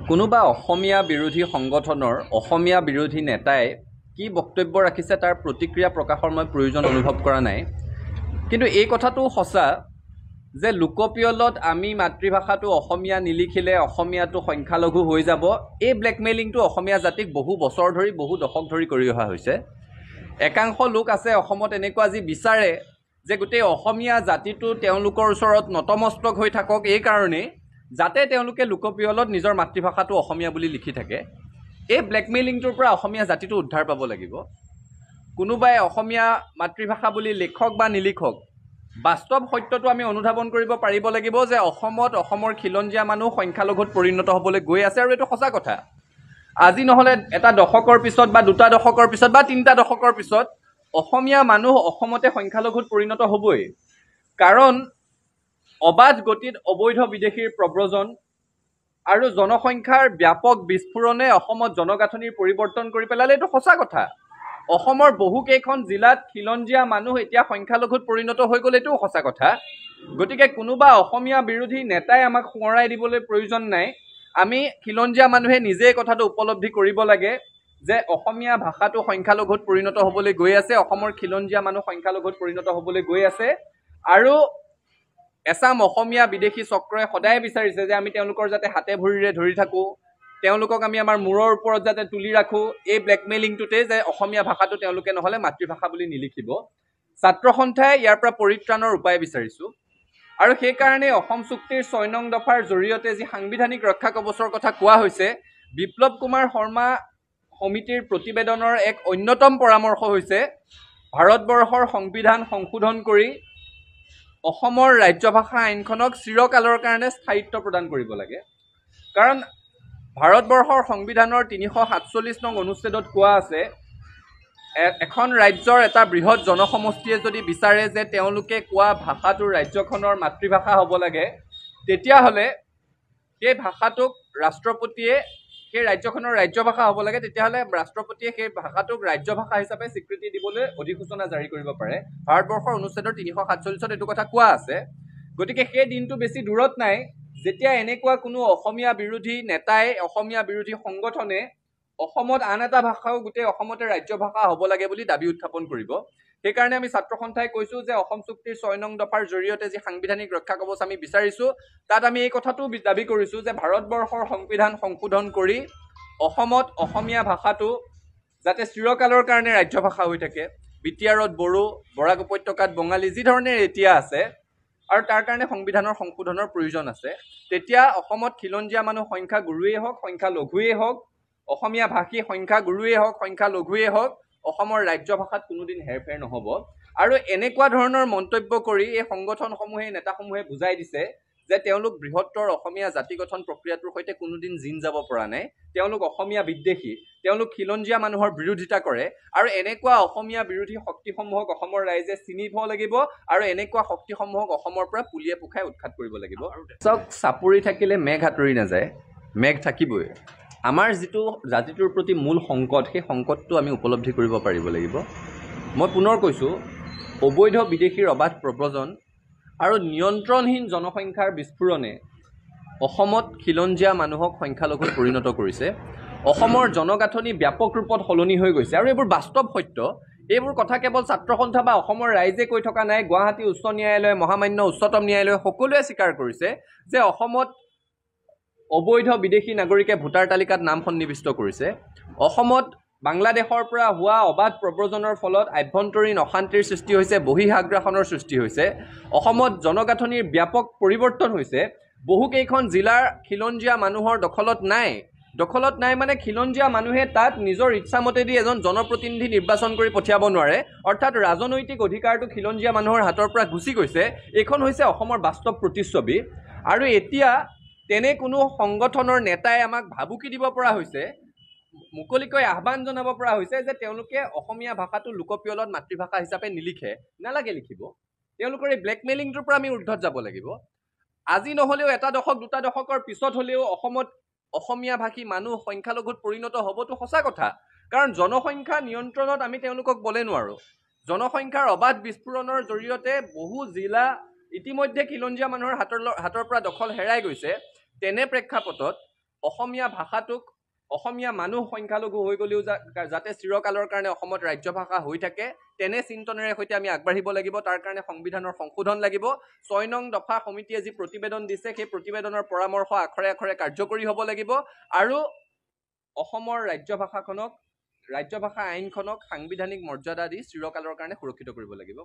কোনোবা অসমীয়া বিৰোধী সংগঠনৰ অসমীয়া বিৰোধী নেতাই কি বক্তব্য ৰাখিছে তাৰ প্ৰতিক্ৰিয়া প্ৰকাশৰ মই প্ৰয়োজন অনুভৱ কৰা নাই। কিন্তু এই কথাটো সঁচা যে লোকপিয়লত আমি মাতৃভাষাটো অসমীয়া নিলিখিলে অসমীয়াটো সংখ্যালঘু হৈ যাব, এই ব্লেকমেইলিংটো অসমীয়া জাতিক বহু বছৰ ধৰি, বহু দশক ধৰি কৰি অহা হৈছে। একাংশ লোক আছে অসমত এনেকুৱা যি বিচাৰে যে গোটেই অসমীয়া জাতিটো তেওঁলোকৰ ওচৰত নতমস্তক হৈ থাকক, এই কাৰণেই যাতে তেওঁলোকে লোকপিয়লত নিজৰ মাতৃভাষাটো অসমীয়া বুলি লিখি থাকে। এই ব্লেকমেইলিংটোৰ পৰা অসমীয়া জাতিটো উদ্ধাৰ পাব লাগিব। কোনোবাই অসমীয়া মাতৃভাষা বুলি লিখক বা নিলিখক, বাস্তৱ সত্যটো আমি অনুধাৱন কৰিব পাৰিব লাগিব যে অসমত অসমৰ খিলঞ্জীয়া মানুহ সংখ্যালঘুত পৰিণত হ'বলৈ গৈ আছে, আৰু এইটো সঁচা কথা। আজি নহ'লে এটা দশকৰ পিছত বা দুটা দশকৰ পিছত বা তিনিটা দশকৰ পিছত অসমীয়া মানুহ অসমতে সংখ্যালঘুত পৰিণত হ'বই। কাৰণ অবাধ গতিত অবৈধ বিদেশীৰ প্ৰব্ৰজন আৰু জনসংখ্যাৰ ব্যাপক বিস্ফোৰণে অসমত জনগাঁথনিৰ পৰিৱৰ্তন কৰি পেলালে, এইটো সঁচা কথা। অসমৰ বহুকেইখন জিলাত খিলঞ্জীয়া মানুহ এতিয়া সংখ্যালঘুত পৰিণত হৈ গ'ল, এইটোও সঁচা কথা। গতিকে কোনোবা অসমীয়া বিৰোধী নেতাই আমাক সোঁৱৰাই দিবলৈ প্ৰয়োজন নাই। আমি খিলঞ্জীয়া মানুহে নিজেই কথাটো উপলব্ধি কৰিব লাগে যে অসমীয়া ভাষাটো সংখ্যালঘুত পৰিণত হ'বলৈ গৈ আছে, অসমৰ খিলঞ্জীয়া মানুহ সংখ্যালঘুত পৰিণত হ'বলৈ গৈ আছে। আৰু এচাম অসমীয়া বিদেশী চক্ৰই সদায় বিচাৰিছে যে আমি তেওঁলোকৰ যাতে হাতে ভৰিৰে ধৰি থাকোঁ, তেওঁলোকক আমি আমাৰ মূৰৰ ওপৰত যাতে তুলি ৰাখোঁ, এই ব্লেকমেইলিংটোতে যে অসমীয়া ভাষাটো তেওঁলোকে নহ'লে মাতৃভাষা বুলি নিলিখিব। ছাত্ৰ সন্থাই ইয়াৰ পৰা পৰিত্ৰাণৰ উপায় বিচাৰিছোঁ, আৰু সেইকাৰণে অসম চুক্তিৰ 6 নং দফাৰ জৰিয়তে যি সাংবিধানিক ৰক্ষা কৱচৰ কথা কোৱা হৈছে, বিপ্লৱ কুমাৰ শৰ্মা সমিতিৰ প্ৰতিবেদনৰ এক অন্যতম পৰামৰ্শ হৈছে ভাৰতবৰ্ষৰ সংবিধান সংশোধন কৰি অসমৰ ৰাজ্যভাষা আইনখনক চিৰকালৰ কাৰণে স্থায়িত্ব প্ৰদান কৰিব লাগে। কাৰণ ভাৰতবৰ্ষৰ সংবিধানৰ 347 নং অনুচ্ছেদত কোৱা আছে, এখন ৰাজ্যৰ এটা বৃহৎ জনসমষ্টিয়ে যদি বিচাৰে যে তেওঁলোকে কোৱা ভাষাটো ৰাজ্যখনৰ মাতৃভাষা হ'ব লাগে, তেতিয়াহ'লে সেই ভাষাটোক ৰাষ্ট্ৰপতিয়ে সেই ৰাজ্যখনৰ ৰাজ্যভাষা হ'ব লাগে, তেতিয়াহ'লে ৰাষ্ট্ৰপতিয়ে সেই ভাষাটোক ৰাজ্যভাষা হিচাপে স্বীকৃতি দিবলৈ অধিসূচনা জাৰি কৰিব পাৰে। ভাৰতবৰ্ষৰ অনুচ্ছেদৰ 347ত এইটো কথা কোৱা আছে। গতিকে সেই দিনটো বেছি দূৰত নাই যেতিয়া এনেকুৱা কোনো অসমীয়া বিৰোধী নেতাই, অসমীয়া বিৰোধী সংগঠনে অসমত আন এটা ভাষাও গোটেই অসমতে ৰাজ্যভাষা হ'ব লাগে বুলি দাবী উত্থাপন কৰিব। সেইকাৰণে আমি ছাত্ৰ সন্থাই কৈছোঁ যে অসম চুক্তিৰ 6 নং দফাৰ জৰিয়তে যি সাংবিধানিক ৰক্ষা কৱচ আমি বিচাৰিছোঁ, তাত আমি এই কথাটো দাবী কৰিছোঁ যে ভাৰতবৰ্ষৰ সংবিধান সংশোধন কৰি অসমত অসমীয়া ভাষাটো যাতে চিৰকালৰ কাৰণে ৰাজ্যভাষা হৈ থাকে, বি টি আৰত বড়ো, বৰাক উপত্যকাত বঙালী যি ধৰণে এতিয়া আছে, আৰু তাৰ কাৰণে সংবিধানৰ সংশোধনৰ প্ৰয়োজন আছে। তেতিয়া অসমত খিলঞ্জীয়া মানুহ সংখ্যা গুৰুৱেই হওক, সংখ্যা লঘুৱেই হওক, অসমীয়া ভাষী সংখ্যা গুৰুৱেই হওক, সংখ্যা লঘুৱেই হওক, অসমৰ ৰাজ্যভাষাত কোনোদিন হেৰফেৰ নহ'ব। আৰু এনেকুৱা ধৰণৰ মন্তব্য কৰি এই সংগঠনসমূহে, নেতাসমূহে বুজাই দিছে যে তেওঁলোক বৃহত্তৰ অসমীয়া জাতি গঠন প্ৰক্ৰিয়াটোৰ সৈতে কোনোদিন জীণ যাব পৰা নাই, তেওঁলোক অসমীয়া বিদ্বেষী, তেওঁলোক খিলঞ্জীয়া মানুহৰ বিৰোধিতা কৰে। আৰু এনেকুৱা অসমীয়া বিৰোধী শক্তিসমূহক অসমৰ ৰাইজে চিনিব লাগিব আৰু এনেকুৱা শক্তিসমূহক অসমৰ পৰা পুলিয়ে পোখাই উৎখাত কৰিব লাগিব। চাওক, চাপৰি থাকিলে মেঘ আঁতৰি নাযায়, মেঘ থাকিবই। আমাৰ যিটো জাতিটোৰ প্ৰতি মূল সংকট, সেই সংকটটো আমি উপলব্ধি কৰিব পাৰিব লাগিব। মই পুনৰ কৈছোঁ, অবৈধ বিদেশীৰ অবাধ প্ৰব্ৰজন আৰু নিয়ন্ত্ৰণহীন জনসংখ্যাৰ বিস্ফোৰণে অসমত খিলঞ্জীয়া মানুহক সংখ্যালঘুত পৰিণত কৰিছে। অসমৰ জনগাঁথনি ব্যাপক ৰূপত সলনি হৈ গৈছে, আৰু এইবোৰ বাস্তৱ সত্য। এইবোৰ কথা কেৱল ছাত্ৰ সন্থা বা অসমৰ ৰাইজে কৈ থকা নাই, গুৱাহাটী উচ্চ ন্যায়ালয়, মহামান্য উচ্চতম ন্যায়ালয় সকলোৱে স্বীকাৰ কৰিছে যে অসমত অবৈধ বিদেশী নাগৰিকে ভোটাৰ তালিকাত নাম সন্নিৱিষ্ট কৰিছে। অসমত বাংলাদেশৰ পৰা হোৱা অবাধ প্ৰব্ৰজনৰ ফলত আভ্যন্তৰীণ অশান্তিৰ সৃষ্টি হৈছে, বহিঃআগ্ৰাসনৰ সৃষ্টি হৈছে, অসমত জনগাঁথনিৰ ব্যাপক পৰিৱৰ্তন হৈছে। বহুকেইখন জিলাৰ খিলঞ্জীয়া মানুহৰ দখলত নাই। দখলত নাই মানে খিলঞ্জীয়া মানুহে তাত নিজৰ ইচ্ছামতেদি এজন জনপ্ৰতিনিধি নিৰ্বাচন কৰি পঠিয়াব নোৱাৰে, অৰ্থাৎ ৰাজনৈতিক অধিকাৰটো খিলঞ্জীয়া মানুহৰ হাতৰ পৰা গুচি গৈছে। এইখন হৈছে অসমৰ বাস্তৱ প্ৰতিচ্ছবি। আৰু এতিয়া তেনে কোনো সংগঠনৰ নেতাই আমাক ভাবুকি দিব পৰা হৈছে, মুকলিকৈ আহ্বান জনাব পৰা হৈছে যে তেওঁলোকে অসমীয়া ভাষাটো লোকপিয়লত মাতৃভাষা হিচাপে নিলিখে, নালাগে লিখিব। তেওঁলোকৰ এই ব্লেকমেইলিংটোৰ পৰা আমি ঊৰ্ধত যাব লাগিব। আজি নহ'লেও এটা দশক, দুটা দশকৰ পিছত হ'লেও অসমত অসমীয়া ভাষী মানুহ সংখ্যালঘুত পৰিণত হ'বটো সঁচা কথা। কাৰণ জনসংখ্যা নিয়ন্ত্ৰণত আমি তেওঁলোকক বলে নোৱাৰোঁ। জনসংখ্যাৰ অবাধ বিস্ফোৰণৰ জৰিয়তে বহু জিলা ইতিমধ্যে খিলঞ্জীয়া মানুহৰ হাতৰ পৰা দখল হেৰাই গৈছে। তেনে প্ৰেক্ষাপটত অসমীয়া ভাষাটোক, অসমীয়া মানুহ সংখ্যালঘু হৈ গ'লেও যাতে চিৰকালৰ কাৰণে অসমত ৰাজ্য ভাষা হৈ থাকে, তেনে চিন্তনেৰে সৈতে আমি আগবাঢ়িব লাগিব। তাৰ কাৰণে সংবিধানৰ সংশোধন লাগিব। 6 নং দফা সমিতিয়ে যি প্ৰতিবেদন দিছে, সেই প্ৰতিবেদনৰ পৰামৰ্শ আখৰে আখৰে কাৰ্যকৰী হ'ব লাগিব আৰু অসমৰ ৰাজ্য ভাষাখনক, ৰাজ্য ভাষা আইনখনক সাংবিধানিক মৰ্যাদা দি চিৰকালৰ কাৰণে সুৰক্ষিত কৰিব লাগিব।